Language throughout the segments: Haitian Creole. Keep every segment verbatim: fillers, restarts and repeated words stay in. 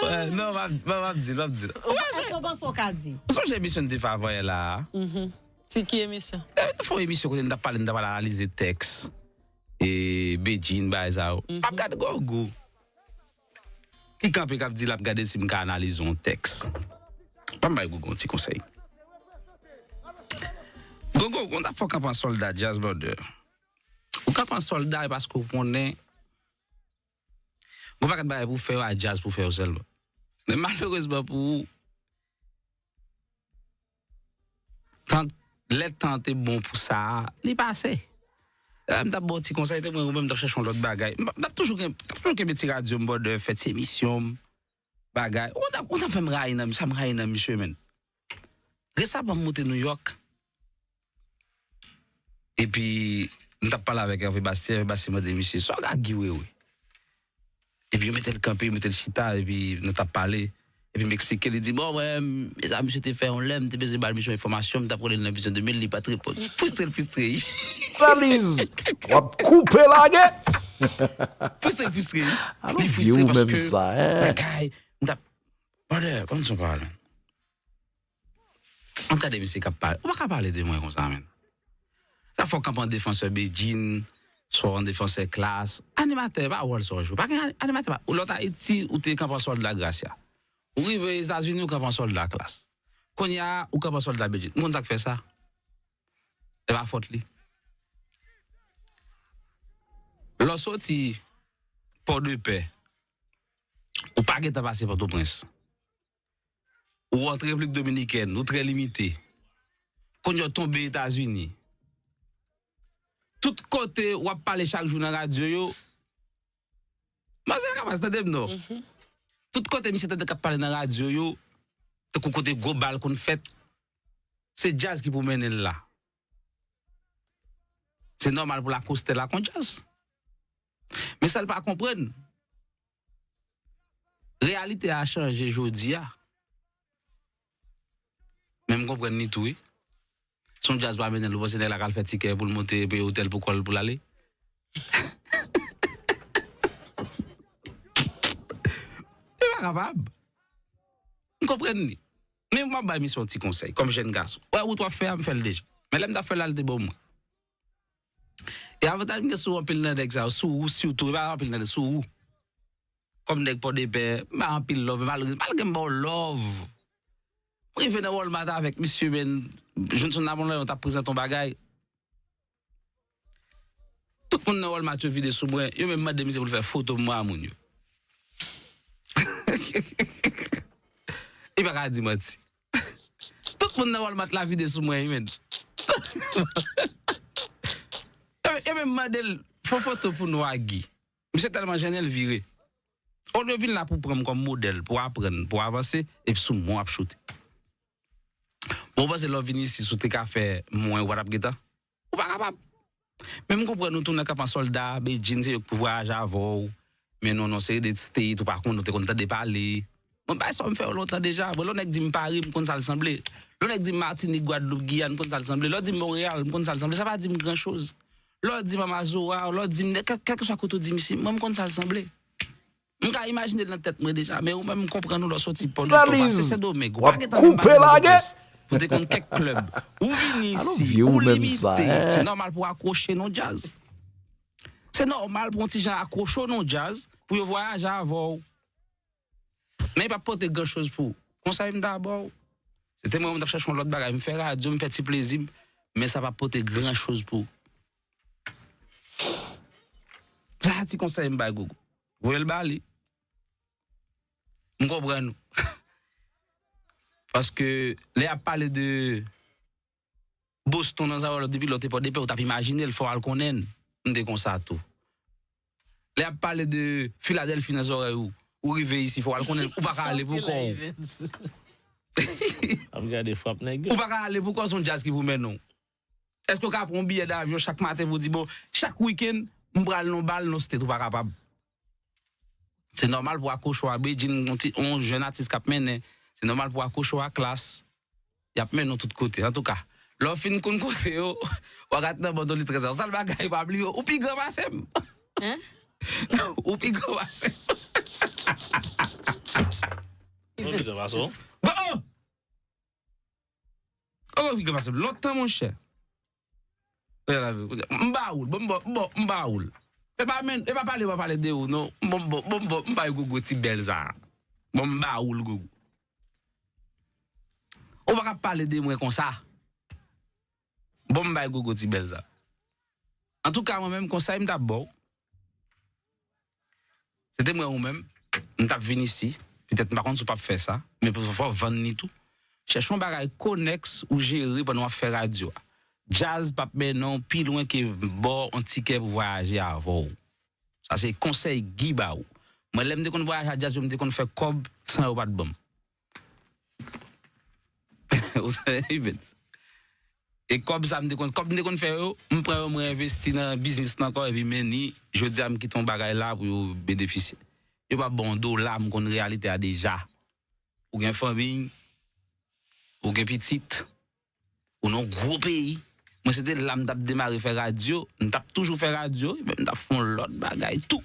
Wè, non, m ap, m ap, m ap di l, m ap di l. Ou pa Èske w panse w ka di? Ou sonje emisyon n te fè avanyè la a? Mhm. Se ki emisyon? Eh, nou te fè yon emisyon kote n t ap pale, n t ap analize tèks. E Bedjine, bagay sa yo. Mhm. M ap gade Gogo. Li kanpe k ap di l ap gade si m ka analize yon tèks. Ban m bay Gogo yon ti konsèy. Gogo, konn sa fò w kanpe an sòlda, Jazz Brother. Ou kanpe an sòlda e paske w konnen gon pakèt bagay pou w fè yo, a djaz pou w fè yo sèlman. Men malerezman pou ou, tan, lè tan te bon pou sa a, li pase. Lè m t ap ba w ti konsèy, te mwen, ou menm t ap chèche yon lòt bagay. M t ap toujou gen, t ap toujou kenbe ti radyo m, Brother, fè ti emisyon m, bagay. Ou t ap, ou t ap fè m rayi nan, sa m rayi nan misye, menn. Resaman, m monte Nouyòk. Epi, m t ap pale avèk Hervé Bastien, Hervé Bastien mande misye, "Sa w ka Guy Wewe?" Epi, yo mete l kanpe, yo mete l chita, epi nou t ap pale. Epi, m eksplike, li di, "Bon, mwen, e sa misye te fè yon lè, m te bezwen ba l misyon enfòmasyon, m t ap rele l nan Vizyon de mil, li pa t reponn." Fristre l fristre, wi. Analiz, w ap koupe lage. Fristre l fristre, wi. Alò, li fristre paske, bagay, m t ap, Brother, ban m di yon pawòl. M ap gade misye k ap pale. Ou pa ka pale de mwen konsa, menn. Sa fò w kanpe an defansè Bedjine, swa w an defansè Klass. Animatè, e pa wòl sa w jwe. Pa gen ani-, animatè, pa. Ou lòt Ayiti, ou te kanpe an sòlda Gracia. Ou rive Etazini, ou kanpe an sòlda Klass. Kounye a, ou kanpe an sòlda Bedjine. M konn sa k fè sa. E pa fòt li. Lè w soti Pòdepè, ou pa gentan pase Pòtoprens. Ou antre Repiblik Dominikèn, ou trè limite. Kounye a w tonbe Etazini. Tout kote w ap pale chak jou nan radyo yo, manzè kapab tande m non. Mhm. Tout kote misye tande k ap pale nan radyo yo, tankou kote gwo bal konn fèt, se djaz ki pou mennen l la. Se nòmal pou l akostè l ak yon djaz. Men sa l pa konprann, reyalite a chanje jodi a. Men m konprann li tou, wi. Si yon djaz pa mennen l, ou panse nèg la ka al fè tikè pou l monte, peye otèl pou kò l pou l ale? Li pa kapab. M konprann li. Men m ap bay misye yon ti konsèy, kòm jèn gason. Wè, wout w ap fè a, m fè l deja. Men lè m t ap fè l la, l te bon mwen. E avantaj m gen sou anpil nan nèg sa yo, sou ou sitou, e pa anpil nan nèg, sou ou. Kòm nèg Pòdepè, m ba anpil love, malgre, malgre m ba w love. M rive nan Walmart avèk misye, men, Johnson Napoleon t ap prezante yon bagay. Tout moun nan Walmart yo vide sou mwen, yo menm mande misye pou l fè foto m mwen a moun yo. Li pa ka di manti. Tout moun nan Walmart la vide sou mwen, wi, menn. Yo, yo menm mande l, "Fè foto pou nou ak Guy." Misye tèlman jennen, l vire. Olye w vin la pou pran m kòm modèl, pou aprann, pou avanse, epi sou mwen w ap choute. Bon, ou panse lè w vin isi, si w te ka fè mwen, ou pa t ap gentan? Ou pa kapab. Men m konprann ou tou nan kanpe an sòlda, Bedjine, se yo k pou vwayaje avè w. Men non, non, se de state, ou pa konn, ou te konn tande pale. Mwen bay sa m fè yo lontan deja. Bon, lè yon nèg di m Paris, m konn sa l sanble. Lè yon nèg di m Matinik, Gwadloup, Giyàn, m konn sa l sanble. Lè w di m Monreyal, m konn sa l sanble. Sa pa di m gran choz. Lè w di m Amazora, lè w di m kèl, kèlkeswa kote w di m isi, mwen m konn sa l sanble. M ka imajine l nan tèt mwen deja, men ou menm m konprann ou lè w soti Pòdepè, w pase Sendomeng, ou pa gentan menm pase Pòtoprens, pou te konn kèk klèb. Ou vini isi, ou limite. Se nòmal pou w akwoche nan djaz. Se nòmal pou yon ti jan akwoche w nan djaz, pou yo vwayaje avè w. Men li p ap pote gran choz pou ou. Konsèy m ta ba w, se te mwen menm m t ap chèche yon lòt bagay. M fè radyo, m fè ti plezi m, men sa p ap pote gran choz pou ou. Sa a ti konsèy m bay Gogo. Voye l ba li. M konprann ou. Paske lè y ap pale de Boston nan zòrèy w depi lè w te Pòdepè, ou t ap imajine l, fò w al konnen l. M te konsa tou. Lè y ap pale de Filadèlfi nan zòrèy ou, ou rive isi, fò w al konnen l. Ou pa ka ale pou kò w. Ap gade frap nèg yo. Ou pa ka ale pou kò w, se yon djaz ki pou mennen w. Èske w ka pran yon biyè davyon chak maten pou w di, "Bon, chak wikenn, m pral nan bal, nan state"? Ou pa kapab. Se nòmal pou akwoche w a Bedjine, yon ti, yon jèn atis k ap mennen. Se nòmal pou akwoche w a Klass. Y ap mennen w tout kote. Antouka, lè w fin konn kote yo, w a gade nan bòdoli trèzè. Sèl bagay, pa bliye, ou pi gran pase m. Hein? Ou pi gran pase m. Piga pase w. Bon, oh! Oh, piga pase m lontan, monchè. M ba ou l, bon, bon, bon, m ba ou l. E pa men, e pa pale, pa pale de ou, non. Bon, bon, bon, bon, m ba Gogo ti bèl sa. Bon, m ba ou l, Gogo. Ou pa ka pale de mwen konsa. Bon, m bay Gogo ti bèl sa. Antouka, mwen menm, konsèy m t ap ba w, se te mwen ou menm, m t ap vin isi. Petèt, m pa konn si w p ap fè sa, men pou fò w vann li tou. Chèche yon bagay konèks ou jere pandan w ap fè radyo a. Djaz p ap mennen w pi lwen ke ba w yon tikè pou vwayaje avè w. Sa se konsèy Guy ba ou. Mwen, lè m te konn vwayaje ak djaz yo, m te konn fè kòb san yo pa t ban m. Ou sa, Evens? E kòb sa m te konn, kòb m te konn fè yo, m pran yo, mwen envesti nan biznis lan ankò, epi men ni, jodi a m kite yon bagay la pou yo benefisye. Yo pa ban yon dola, m konn reyalite a deja. Ou gen fanmi, ou gen pitit, ou nan yon gwo peyi. Mwen, se te la m t ap demare fè radyo, m t ap toujou fè radyo, men m t ap fè yon lòt bagay tou.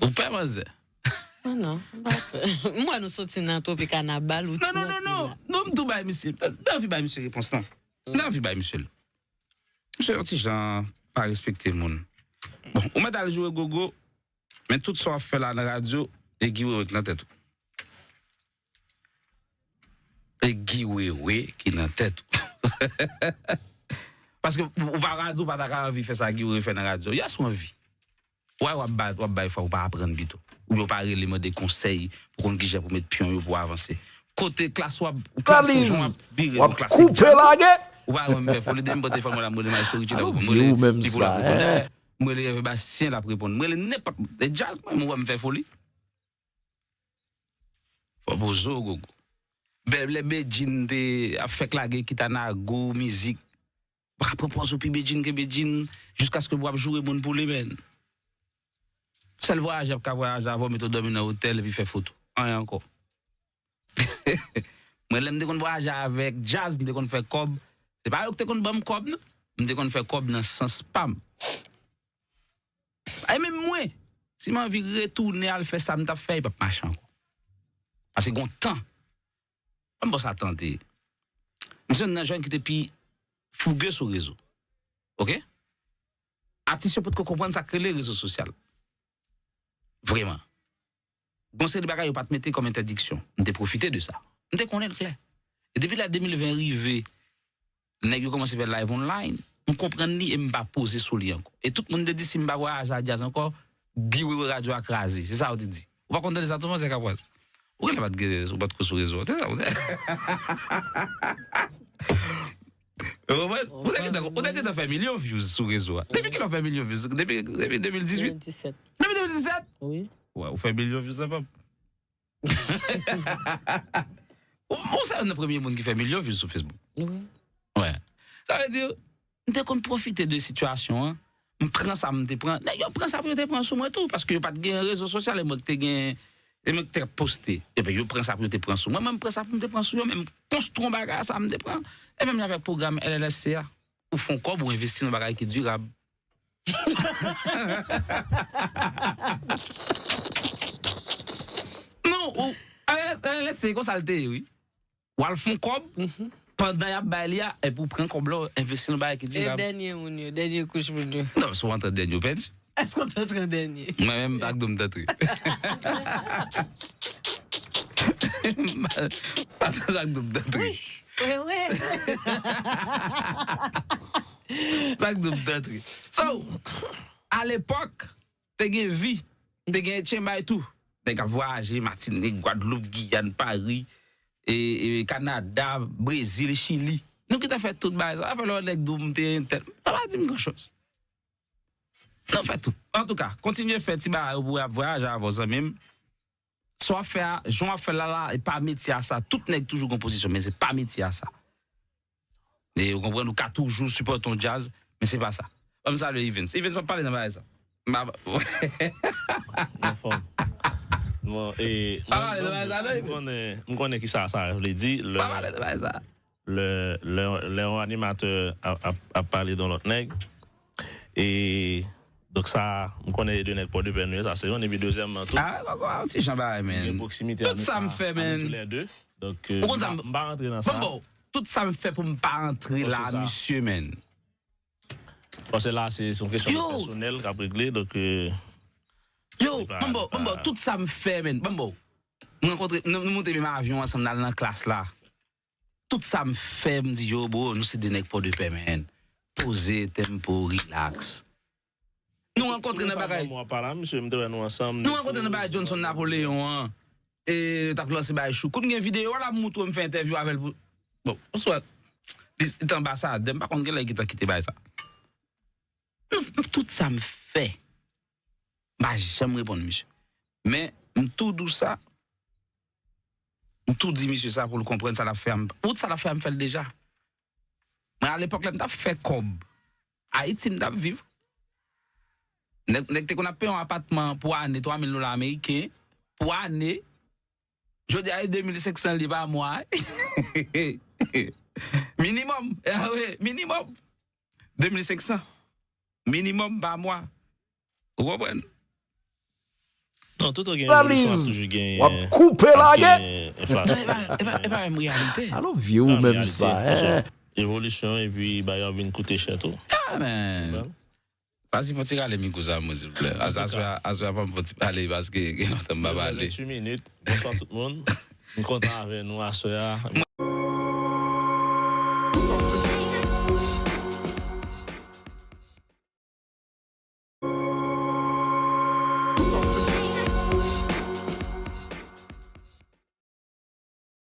Ou pè, manzè? Ah non, m pa pè. M wè nou soti nan Tropicana bal, ou Non, non, non, non. Non, m tou bay misye. M anvi bay misye repons lan. M anvi bay misye l. Misye yon ti jan pa respekte moun. Bon, ou mèt al joure Gogo, men tout sa w ap fè la nan radyo, e Guy Wewe k nan tèt ou. E Guy Wewe ki nan tèt ou. Paske ou pa radyo, ou pa ta ka anvi fè sa Guy Wewe fè nan radyo. Yes, ou anvi. Why w ap bat, w ap bay fwa, ou pa aprann pito. Oubyen ou pa rele mande konsèy pou konn kijan pou met pyon yo pou avanse. Kote klas w ap, klas ou jan w ap vire nou, klas koupe lage. Ou pa wè m fè foli, depi m pran telefòn mwen la, m rele Maestro Richie, l ap reponn. M rele Pipo, l ap reponn. M rele Hervé Bastien, l ap reponn. M rele nenpòt, e djaz mwen, m wè m fè foli. Fò poze w, Gogo. Bèl lè Bedjine te ap fèk lage Kitanago, mizik. Pa pran pòz ou pi Bedjine ke Bedjine, jiskaske w ap joure moun pou li, men. Sèl vwayaje ap ka vwayaje avè w, mete w dòmi nan otèl epi fè foto. Anyen ankò. Mwen, lè m te konn vwayaje avèk djaz, m te konn fè kòb. Se pa yo ki te konn ban m kòb, non. M te konn fè kòb nan sans pa m. Ay, menm mwen, si m anvi retounen al fè sa m t ap fè, li p ap mache ankò. Paske gon tan, ban m ba w sa tan te ye. M se youn nan jèn ki te pi fouge sou rezo. Oke? Atis yo potko konprann sa k rele rezo sosyal. Vreman. Gon seri de bagay yo pa t mete kòm entèdiksyon. M te pwofite de sa. M te konnen l klè. E depi lè de mil ven rive, nèg yo kòmanse fè live online, m konprann li e m pa poze sou li ankò. E tout moun te di si m pa vwayaje ak djaz ankò, Guy Wewe radyo a kraze. Se sa yo te di. Ou pa konn tande sa tou, manzè Kapwaz? Ou genlè pa t gen, ou pa t ko sou rezo a. Te sa, ou te Ou konprann? Ou te gentan, ou te gentan fè milyon views sou rezo a. Depi kilè w fè milyon views? Depi, depi de mil dizuit? Depi de mil disèt. Wi. Wè, ou fè milyon views ansanm. Ou, ou se youn nan premye moun ki fè milyon views sou Facebook. Wi. Wè. Sa vle di, m te konn pwofite de sitiyasyon an. M pran sa m te pran. Nèg yo pran sa pou yo te pran sou mwen tou, paske yo pa t gen rezo sosyal, e mwen ki te gen, e mwen ki te ap poste. Epi yo pran sa pou yo te pran sou mwen, mwen m pran sa pou m te pran sou yo, men m konstwi yon bagay sa m te pran. E menm jan avèk pwogram L L S C a. Ou fè yon kòb, ou envesti nan bagay ki dirab. Non, ou, L L S C, konsa l te ye, wi. W al fè yon kòb, pandan y ap bay li a, epi w pran kòb la, w envesti nan bagay ki dirab. E dènye moun yo, dènye kouch moun yo. Non, si w antre dènye, w pèdi. Èske w t antre dènye? Mwen menm, m pa t dwe m t antre. M pa t dwe m t antre. Wi, wi, wi. Sa k dwe m t antre. So, alepòk, te gen vi, te gen tchenbay tou. Nèg ap vwayaje, Matinik, Gwadloup, Giyàn, Pari, e, e, Kanada, Brezil, Chili. Nou ki te fè tout bagay sa. Afè lè yon nèg di w m te entèl. Sa pa di m gran choz. Nou fè tout. Antouka, kontinye fè ti bagay ou pou ap vwayaje avè w, zanmi m. Sa w ap fè a, jan w ap fè l la, la, e pa metye a sa. Tout nèg toujou gon pozisyon, men se pa metye a sa. E ou konprann, ou ka toujou sipòte yon djaz, men se pa sa. Ban m salye Evens. Evens, w ap pale nan bagay sa. M pa Anfòm. Bon, e, Pa pale nan bagay sa, non, m konnen, m konnen ki sa sa vle di, lè, Pa pale nan bagay sa. lè, lè, lè yon animatè ap, ap, ap pale de yon lòt nèg, e Donk sa, m konnen e de nèg Pòdepè nou ye, sa se youn. Epi dezyèmman tou, ah, kòkò, yon ti jan bagay, men gen pwoksimite ant nou, ant nou toulède. Donk, euh, m pa, m pa rantre nan sa. Bon, bon, tout sa m fè pou m pa rantre la, misye, men. Paske la, se, se yon kesyon de pèsonèl k ap regle, donk, euh, yo, Mambo, Mambo, tout sa m fè, men, Mambo. M rankontre, nou, nou monte menm avyon ansanm, n al nan klas la. Tout sa m fè, m di yo, bro, nou se de nèg Pòdepè, men. Poze, tempo, relax. Nou rankontre nan bagay. Mwen pa la, misye, m te wè nou ansanm. Nou rankontre nan bagay Johnson Napoléon an. E yo t ap lanse bagay Choukout. M gen videyo la, m montre w, m fè entèvyou avè l pou. Bon, oswa, li, li te anbasadè, m pa konn gen lè li gentan kite bagay sa. M, m, tout sa m fè, m pa janm reponn misye. Men, m tou di w sa, m tou di misye sa pou l konprann sa l ap fè a. M, wout sa l ap fè a, m fè l deja. Mwen, alepòk, lè m t ap fè kòb, Ayiti m t ap viv. Nèg, nèg te konn ap peye yon apatman pou ane, twa mil dola ameriken, pou ane. Jodi a, e de mil senk san li pa mwa. Minimòm. Ah wi, minimòm. De mil senk san. Minimòm pa mwa. Ou konprann? Non, tout gen evolisyon, ap toujou gen, w ap koupe lage, enflasyon. Non, e pa, e pa, e pa menm reyalite. Alo, vye ou menm sa, hein? Evolisyon, epi bagay yo ap vin koute chè tou. Ah, men. Sa se fon ti rale mikwo sa, mwen, silvouplè. Aswè, aswè, pa m fon ti rale, paske gen lontan m pa pale. Venntuit minit. Bonswa tout moun. M kontan avè nou aswè a.